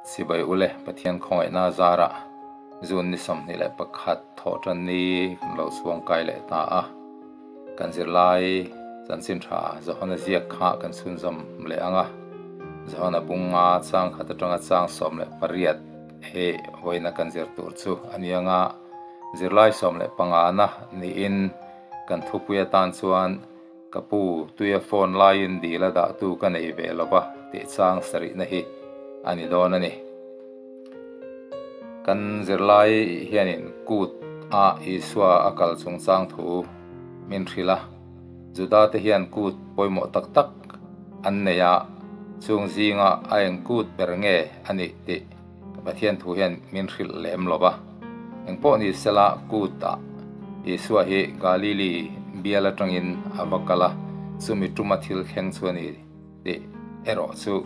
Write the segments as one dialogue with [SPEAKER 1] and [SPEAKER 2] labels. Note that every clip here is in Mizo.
[SPEAKER 1] Sibai ule Pathian khawngaihna zarah June ni 21 thawhtan ni kan lo chhuang kai leh ta a. Kan zirlai chanchin tha Johana ziak kha kan chhunzawm leh ang a. Johana bunga chang khat atanga chang 18 hi vawiina kan zir tur chu a ni ang a. Zirlai 15 na niin kan thupui atan chuan Ka pu, tuia phone laiin dil a dahtu ka nei ve lo va tih chang sarihna hi a ni dawn a ni. Kan zirlai hianin kut a Isua a kal chungchang thu min hrilh a, Juda te hian kut pawimawh tak tak an nei a, chung zinga a eng kut ber nge a nih tih Pathian thu hian min hrilh lem lo va. Engpawh ni sela kut ah Isua hi Galili bial atangin a va kal a, chumi tuma thil thleng chu a ni tih erawh chu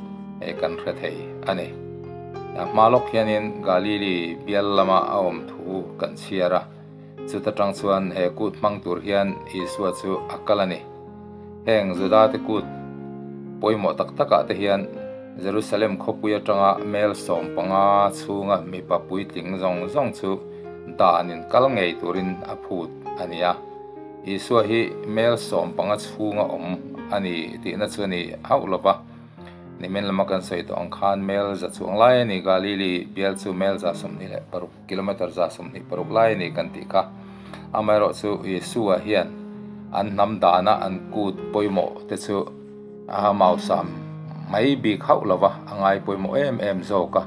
[SPEAKER 1] kan hre thei a ni. Hma lawk hianin Galili bial lama a awm thu kan chhiar a, chuta tang chuan he kut hmang tur hian Isua chu a kal a ni. Heng Juda te kut pawimawh tak takah te hian Jerusalem khawpui atanga mel 15 chhunga mipa puitling zawng zawng chu danin kal ngei turin a phut a ni a. Isua hi mel 15 chhunga awm a ni tihna chu a ni hauh lova. Nimin lama kan sawi tawh ang khan mel za chuang lai a ni Galili bial chu mel za 26 kilometer za 26 lai a ni kan tih kha. Amaherawh chu Isua hian an hnam dana an kut pawimawh te chu a mausam mai bik hauh lova a ngai pawimawh em em zawk a.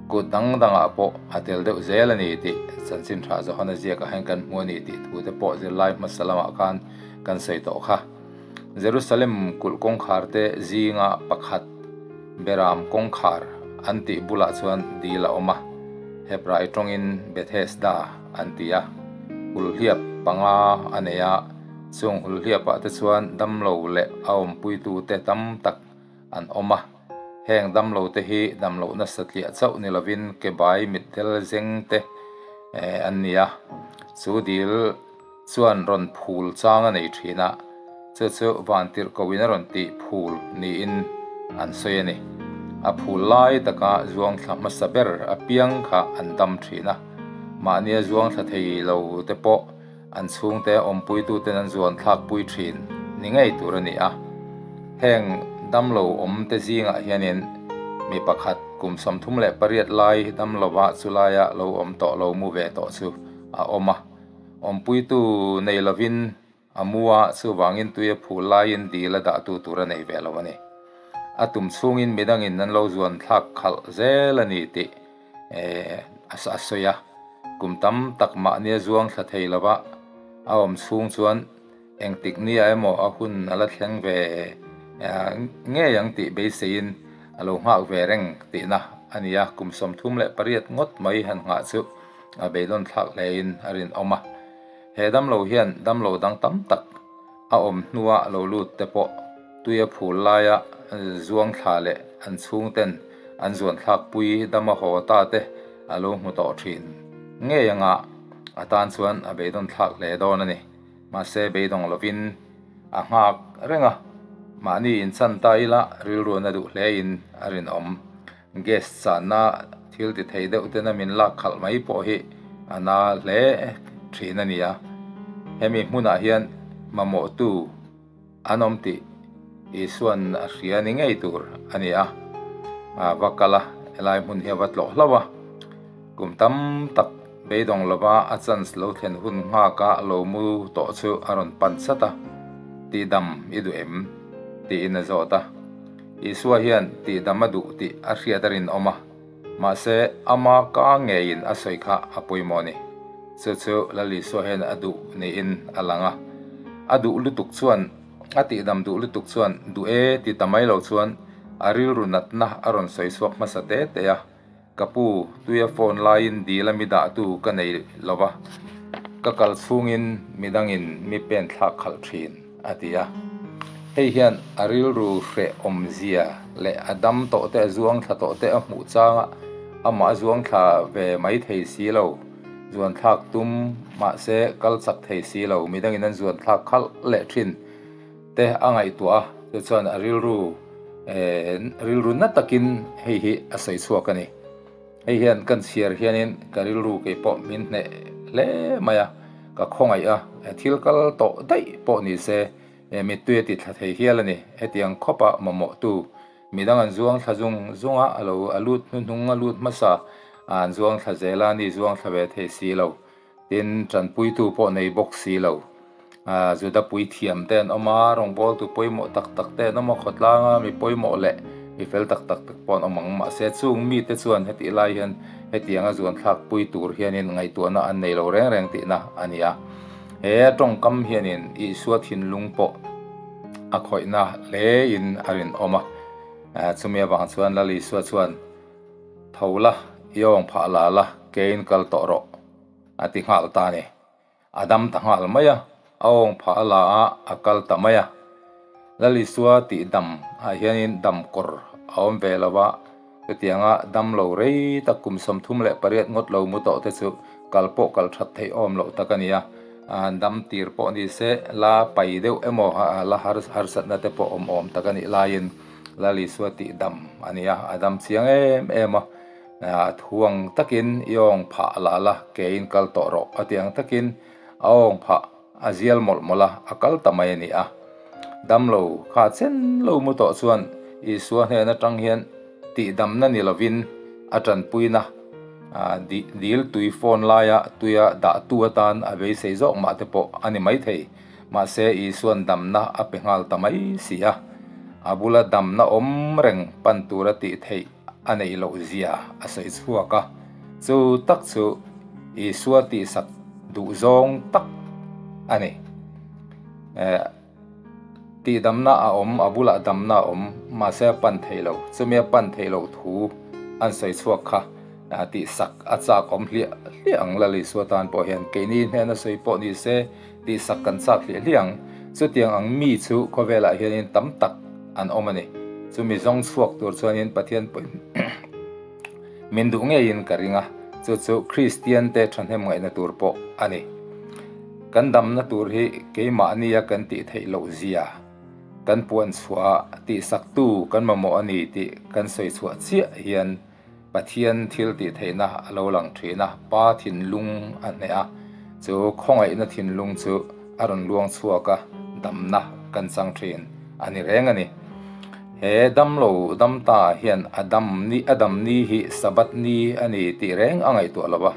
[SPEAKER 1] Kut dang dangah pawh a tel deuh zel a ni tih chanchin tha Johana ziakah hian kan hmu a ni tih thu te pawh zirlai hmasa lamah khan kan sawi tawh kha. Jerusalem kulh kawngkhar te zinga pakhat Beram kawngkhar an tih bulah chuan dil a awm a, Hebrai tawngin Bethesda an ti a. Hulhliap panga a nei a, chung hulhliapah te chuan damlo leh a awmpuitu te tam tak an awm a. Heng damlo te hi damlohna satliah chauh ni lovin ke bai mitdel zeng te an ni a, chu dil chuan rawn phul chang a nei thin a, chu chu vantirh koin a rawn tih phul niin an sawi a ni. A phul lai taka zuang thla hmasa ber apiang kha an dam thin a, mahnia zuang thla thei lo te pawh an chhungte awmpuituten an zuan thlak pui thin ni ngei tur a ni a. Heng damlo awm te zingah hianin mi pakhat kum 38 lai damlova chulaia lo awm tawh lo mu ve tawh chu a awm a. Awmpuitu nei lovin a mu a, chuvangin tuia phul laiin dil a dahtu tur a nei ve lo a ni. A tum chhungin midangin an lo zuan thlak khalh zel a ni tih a sawi a. Kum tam tak mahnia zuang thla thei lova a awm chhung chuan engtik nia emaw a hun a la thleng ve ngei ang tih beiseiin a lo nghak ve reng tihna a ni a. Kum 38 ngawt mai han nghah chu a beidawn thlak hlein a rinawm a. He damlo hian damlo dang tam tak a awm hnua lo lut te pawh tuia phul laia zuang thla leh an chhungten an zuan thlak pui dama haw ta te a lo hmu tawh thin ngei anga a tan chuan a beidawn thlak hle dawn a ni. Mahse beidawng lovin a nghak reng a, mahni inchan ta ila rilruan a duh hlein a rinawm. Gas channa thil ti thei deuh tena min lak khalh mai pawh hi a na hle thin a ni a. Hemi hmunah hian mamawhtu an awm tih Isuan a hria ni ngei tur a ni a. A va kal a, helai hmun hi a va tlawh hlauh a. Kum tam tak beidawng lova a chance lo thlen hun nghaka lo mu tawh chu a rawn pan sat a, Tihdam i duh em? tiin a zawt a. Isua hian tihdam a duh tih a hriat a rinawm a, mahse ama ka ngeiin a sawi kha a pawimawh a ni. Chu chu Lal Isua hian a duh niin a lang a. A duh lutuk chuan, a tihdam duh lutuk chuan duh e ti ta mai lo chuan a rilru natna a rawn sawi chhuak hmasa te te a. Ka pu, tuia phone laiin dil a mi dahtu ka nei lova, ka kal chhungin midangin mi pen thlak khalh thin, a ti a. Hei hian a rilru hreh awmzia leh a dam tawh te, a zuang thla tawh te a hmuh changa amah a zuang thla ve mai thei si lo, zuan thlak tum mahse kal chak thei si lo, midangin an zuan thlak khalh leh thin te a ngaihtuah a, chu chuan a rilru rilru na takin hei hi a sawi chhuak a ni. Hei hian kan chhiar hianin ka rilru kei pawh min hneh hle mai a, ka khawngaih a, thil kal tawh daih pawh ni se mittui a ti thla thei hial a ni. Hetiang khawpa mamawhtu midang an zuang thla zung zung a, a lo a lut hnuhnung a lut hmasa a an zuang thla zel a, ni zuang thla ve thei si lo. Tin, tanpuitu pawh nei bawk si lo. Juda puithiam te an awm a, rawngbawltu pawimawh tak tak te an awm a, khawtlanga mi pawimawh leh mi fel tak tak te pawh an awm ang. Mahse, chung mite chuan hetih lai hian hetianga zuanthlak pui tur hianin ngaihtuahna an nei lo reng reng tihna a ni a. He tawngkam hianin Isua thinlung pawh a khawihna hlein a rinawm a. Chumi avang chuan Lal Isua chuan, Tho la, i awng phah la la, keiin kal tawh rawh. A ti nghal ta a ni. A dam ta nghal mai a, a awng phah a la a, a kal ta mai a. Lal Isua tih dam ah hianin dam kawr a awm ve lo a, chutianga dam lo rei tak kum 38 ngawt lo mu tawh te chu kal pawh kal that theih awm loh tak a ni a. Dam tir pawh ni se la pai deuh emaw la harsatna te pawh awm awm tak a nih laiin Lal Isua tih dam a ni a, a dam chiang em em a. A thuang takin i awng phah la la, keiin kal tawh rawh a ti ang takin a awng phah a zial mawlh mawlh a, a kal ta mai a ni a. Damlo kha chen lo mu tawh chuan Isua hnen atang hian tihdamna ni lovin a tanpuina dil tui phone laia tuia dahtu atan a beisei zawk mah te pawh a ni maithei. Mahse Isua'n damna a pe nghal ta mai si a, a bula damna awm reng pan tura tih theih a neih loh zia a sawi chhuak a, chu tak chu Isua tihsak duh zawng tak a ni. Tihdamna a awm, a bulah damna a awm, mahse a pan thei lo. Chumi a pan theih loh thu an sawi chhuak kha tihsak a chak awm hliah hliah ang Lal Isua tan pawh hian keini hnena sawi pawh ni se tihsak kan chak hliah hliah ang. Chutiang ang mi chu khawvelah hianin tam tak an awm a ni. Chumi zawng chhuak tur chuanin Pathian pawhin min duh ngeiin ka ring a, chu chu Kristiante thahnem ngaihna tur pawh a ni. Kan damna tur hi keimahnia kan tih theih loh zia, kan puan chhuah a tihsaktu kan mamawh a ni tih kan sawi chhuah chiah hian Pathian thil tih theihna a lo lang thin a, Pa thinlung a hneh a, chu khawngaihna thinlung chu a rawn luang chhuak a, damna kan chang thin a ni reng a ni. He damlo dam ta hian a dam ni a dam ni hi Sabbath ni a ni tih reng a ngaihtuah lo a,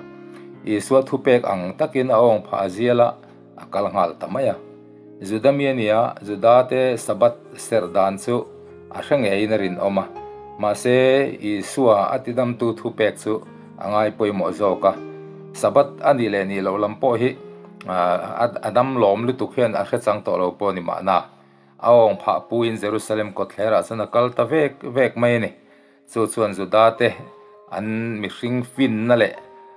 [SPEAKER 1] Isua thupek ang takin a awng phah a zial a, a kal nghal ta mai a. Juda mi a ni a, Juda te Sabbath serh dan chu a hre ngeiin a rinawm a. Mahse, Isua a tidamtu thupek chu a ngai pawimawh zawk a. Sabbath a nih leh nih loh lam pawh hi a dam lawm lutuk hian a hre chang tawh lo pawh a ni mahna. A awng phah puiin Jerusalem kawtthlerah chuan a kal ta vek vek mai a ni. Chu chuan Judate an mihring finna leh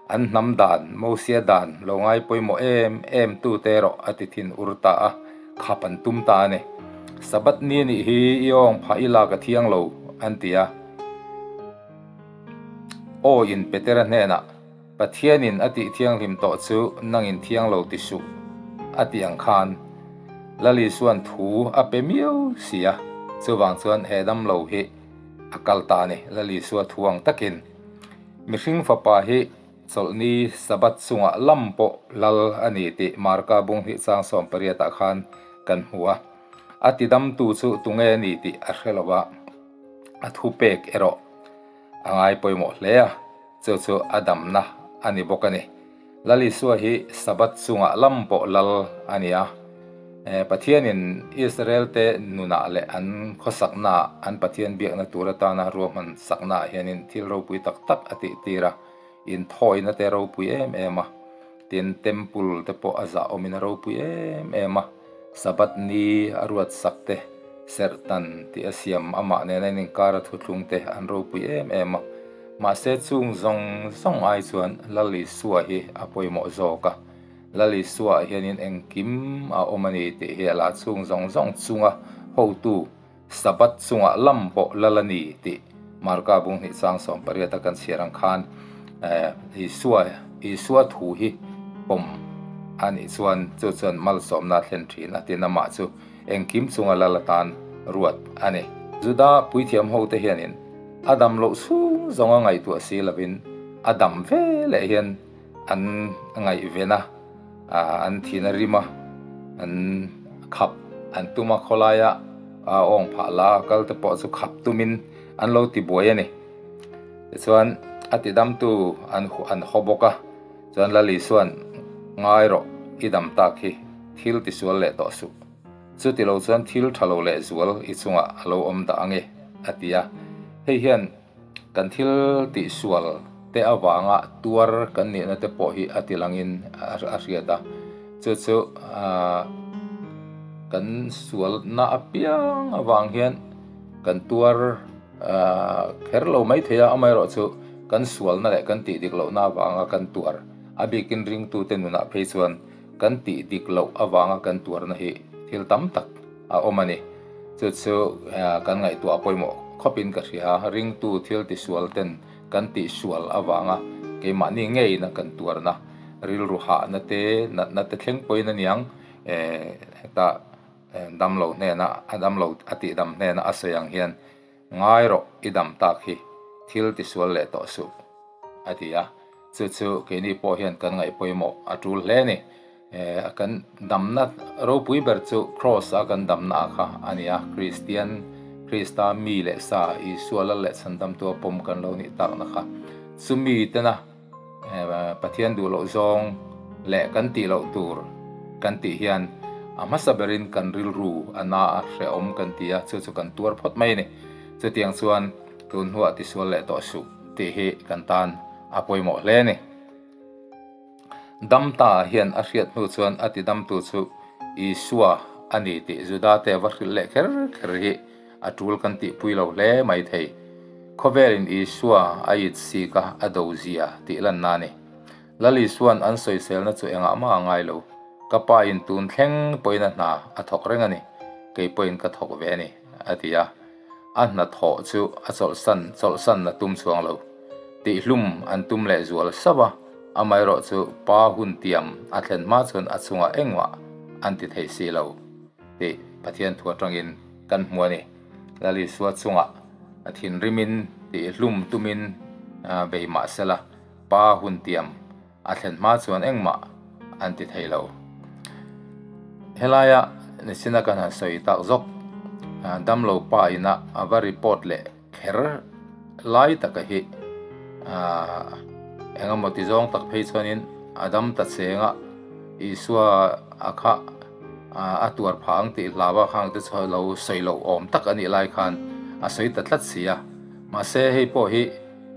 [SPEAKER 1] an hnam dan, Mosia dan, lo ngai pawimawh em em tute erawh a ti thin ur ta a, khap an tum ta a ni. Sabbath ni anih hi i awng phah i lak a thiang lo, an ti a. Aw in Petera hnenah, Pathianin a tih thianghlim tawh chu nangin thiang lo ti suh, a tih ang khan Lal Isua'n thu a pe miau si a, chuvang chuan he damlo hi a kal ta a ni. Lal Isua thu ang takin mihring fapa hi chawlhni Sabbath chungah lam pawh lal a ni tih Marka bung hnih chang 18 ah khan kan hmu a. A tidamtu chu tunge a ni tih a hre lo va, a thupek erawh a ngai pawimawh hle a, chu chu a damna a ni bawk a ni. Lal Isua hi Sabbath chungah lam pawh lal a ni a. Pathianin Israelte nunah leh an khawsaknaah an Pathian biakna tur atana ruahman saknaah hianin thil ropui tak tak a tihtir a, inthawina te ropui em em a, tin temple te pawh a zahawmin a ropui em em a, Sabbath ni a ruat sak te, serhtan tih a siam amah nena in inkara thuthlung te an ropui em em a. Mahse chung zawng zawng ai chuan Lal Isua hi a pawimawh zawk a, Lal Isua ah hianin engkim a awm a ni tih hi a la chhung zawng zawng chunga hotu Sabbath chungah lam pawh lal a ni tih Marka bung hnih chang 18 a kan chhiar ang khan Isua Isua thu hi pawm a nih chuan chu chuan malsawmna a thlen thin a tin amah chu engkim chunga lal atan ruat a ni. Juda puithiam hote hianin a dam loh chhung zawnga ngaihtuah si lovin A dam ve leh hian an ngaihven a, an thin a rim a, an khap an tum a, khawlaia a awng phah la a kal te pawh chu khap tumin an lo ti buai a ni. Tichuan a tidamtu an an haw bawk a, chuan Lal Isua'n ngai rawh i dam tak hi thil tisual leh tawh suh. Chuti lo chuan thil tha lo leh zual i chungah a lo awm dah ange a ti a. Hei hian kan thil tihsual te avanga tuar kan nihna te pawh hi a ti langin a hriat a. Chu chu kan sualna apiang avang hian kan tuar kher lo mai thei a, amaherawhchu kan sualna leh kan tih dik lohna avanga kan tuar a bikin ringtute nunah phei chuan Kan tih dik loh avanga kan tuarna hi thil tam tak a awm a ni. Chu chu kan ngaihtuah pawimawh khawpin ka hria. Ringtu thil tisual ten kan tihsual avanga keimahni ngeina kan tuarna rilru hahna te, natna te thleng pawhin a niang. Heta damlo hnena a damlo a tihdam hnena a sawi ang hian ngai rawh i dam tak hi thil tisual leh tawh suh a ti a. Chu chu keini pawh hian kan ngaih pawimawh a tul hle a ni. Kan damna ropui ber chu Kraws a kan damna ah kha a ni a, Kristian, Krista mi leh sa, Isua lal leh chhandamtu a pawm kan lo nih takna kha. Chumi tena Pathian duh loh zawng leh kan tih loh tur kan tih hian a hmasa berin kan rilru a na a hrehawm kan ti a, chu chu kan tuar phawt mai a ni. Chutiang chuan tun hnuah tisual leh tawh suh tih hi kan tan a pawimawh hle a ni. Damta hian a hriat hnu chuan a tidamtu chu Isua a ni tih Judate va hrilh leh kher kher hi a tul kan tihpui lo hle mai thei. Khawvelin Isua a it sik a, a do zia tih lanna a ni. Lal Isua'n an sawiselna chu engah mah a ngai lo. Ka pa in tun thleng pawhin a hna a thawk reng a ni, kei pawhin ka thawk ve a ni, a ti a. A hnathawh chu a chawlhsan chawlhsan a tum chuang lo. Tihhlum an tum leh zual sauh a, amaherawh chu pa hun tiam a thlen hma chuan a chungah engmah an ti thei si lo tih Pathian thu atangin kan hmu a ni. Lal Isua chungah a thinrimin tihhlum tumin bei mah sela pa hun tiam a thlen hma chuan engmah an ti thei lo. Helaia nisina kan han sawi tak zawk damlo pa ina a va report leh kher lai taka hi engemaw ti zawng tak phei chuanin a dam ta cheng a, Isua a kha a tuar phah ang tih hlau a khang te chu lo sawi loh awm tak a nih lai khan a sawi ta tlat si a. Mahse hei pawh hi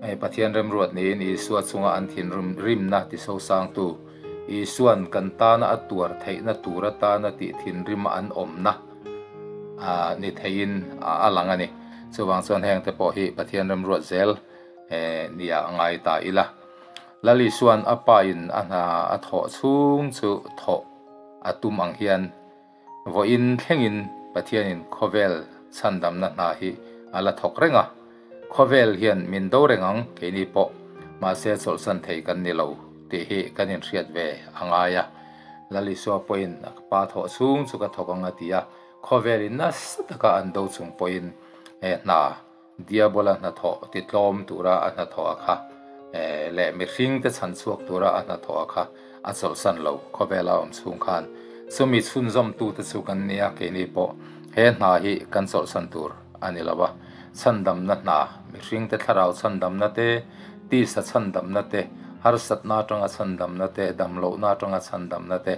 [SPEAKER 1] Hei Pathian remruat niin Isua chunga an thinrim rimna tisosangtu, Isua'n kan tana a tuar theihna tur atana tih thinrima an awmna ni theiin a lang a ni. Chuvang chuan hengte pawh hi Pathian remruat zel nia ngai ta ila. Lal Isua'n a Pa in a hna a thawh chhung chu thawh a tum ang hian, Vawiin thlengin Pathianin khawvel chhandamna hna hi a la thawk reng a, khawvel hian min do reng ang keini pawh, mahse chawlhsan thei kan ni lo tih hi kan inhriat ve a ngai a. Lal Isua pawhin a pa thawh chhung chu ka thawk ang a ti a, khawvelin nasa taka an do chung pawhin he hna Diabola hnathawh titlawm tura a hnathawh a kha leh mihringte chhan chhuak tura a hnathawh a kha a chawlhsan lo khawvela awm chhung khan chumi chhunzawmtute chu kan nia keini pawh he hna hi kan chawlhsan tur a ni lo a, chhandamna hna, mihringte thlarau chhandamna te, tisa chhandamna te, harsatna atanga chhandamna te, damlohna atanga chhandamna te,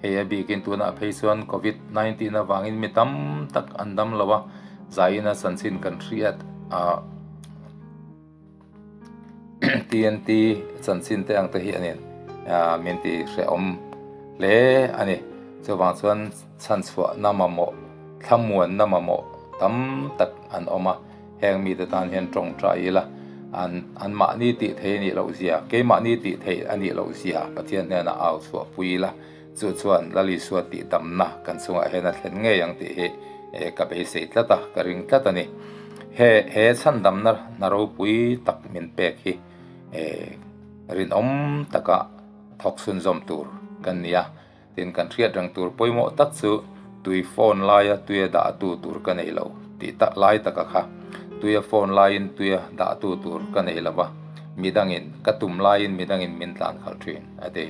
[SPEAKER 1] hei a bikin tunah phei chuan Covid 19 avangin mi tam tak an dam lo a, Zaina chanchin kan hriat a TNT chanchin te ang te hi a ni min ti hrehawm hle a ni. Chuvang chuan chhanchhuahna mamawh, thlamuanna mamawh tam tak an awm a, heng mite tan hian tawngtai ila an anmahni tih theih a nih loh zia, keimahni tih theih a nih loh zia Pathian hnenah au chhuahpui ila. Chu chuan Lal Isua tih damna kan chungah hian a thlen ngei ang tih hi ka beisei tlat a, ka ring tlat a ni. He he chhandamna hna ropui tak min pek hi rinawm taka thawk chhunzawm tur kan ni a. Tin, kan hriat reng tur pawimawh tak chu tui phone laia tuia dahtu tur ka nei lo tih tak lai taka kha tuia phone laiin tuia dahtu tur ka nei lo va. midangin ka tum laiin midangin min tlan khalh thin a ti.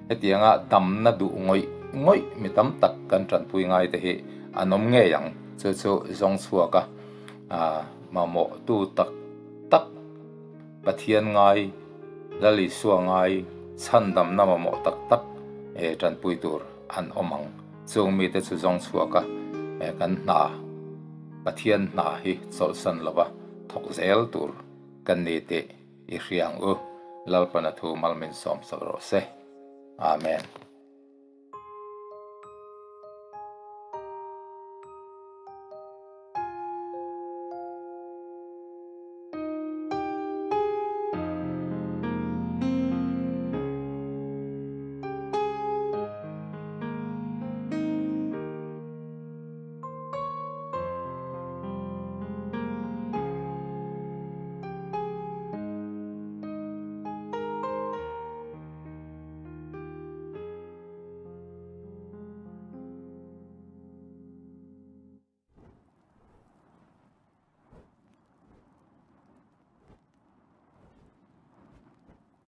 [SPEAKER 1] Hetianga damna duh ngawih ngawih mi tam tak kan tanpui ngai te hi an awm ngei ang. Chu chu zawng chhuak a, mamawh tu tak tak Pathian ngai, Lal Isua ngai, chhandamna mamawh tak tak tanpui tur an awm ang. Chung mite chu zawng chhuak a, kan hna, Pathian hna hi chawlhsan lova thawk zel tur kan ni tih i hria ang u. Lalpana thu mal min sawmsak rawh se. Amen.